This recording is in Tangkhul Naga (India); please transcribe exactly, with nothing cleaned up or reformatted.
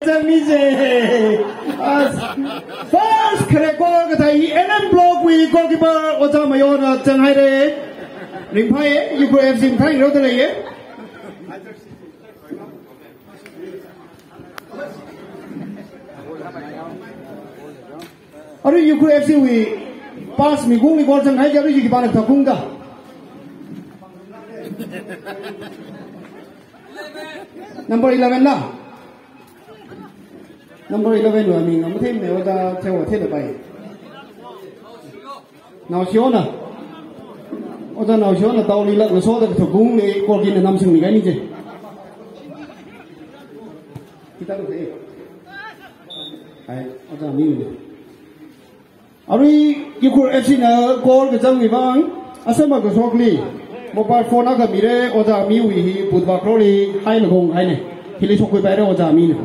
Zangmi je. As, first khare goal kathā hi N M Block wui goalkeeper Ojā Mayona zanghaire. Ringphāye, Ukhrul F C ringphāi rao da leiye. Arui Ukhrul F C wui pass mi kungli goal zanghai, arui khipāna kathā kungda. Number eleven la. Number eleven wa mi ngam themne, Ojā Theowa themda pai. Naoshiona. Ojā Naoshiona taoli lak na soda kathā kungli goal kina namsing ni kaini je. Kita tu eh. Hai, Ojā mi ni. Arui Ukhrul F C na goal kazang mi vang, asama kashokli mobile phone akha mire, Ojā Miwui hi butwa kroli haina kong haine. Hili shokkhui paire Ojā Mina.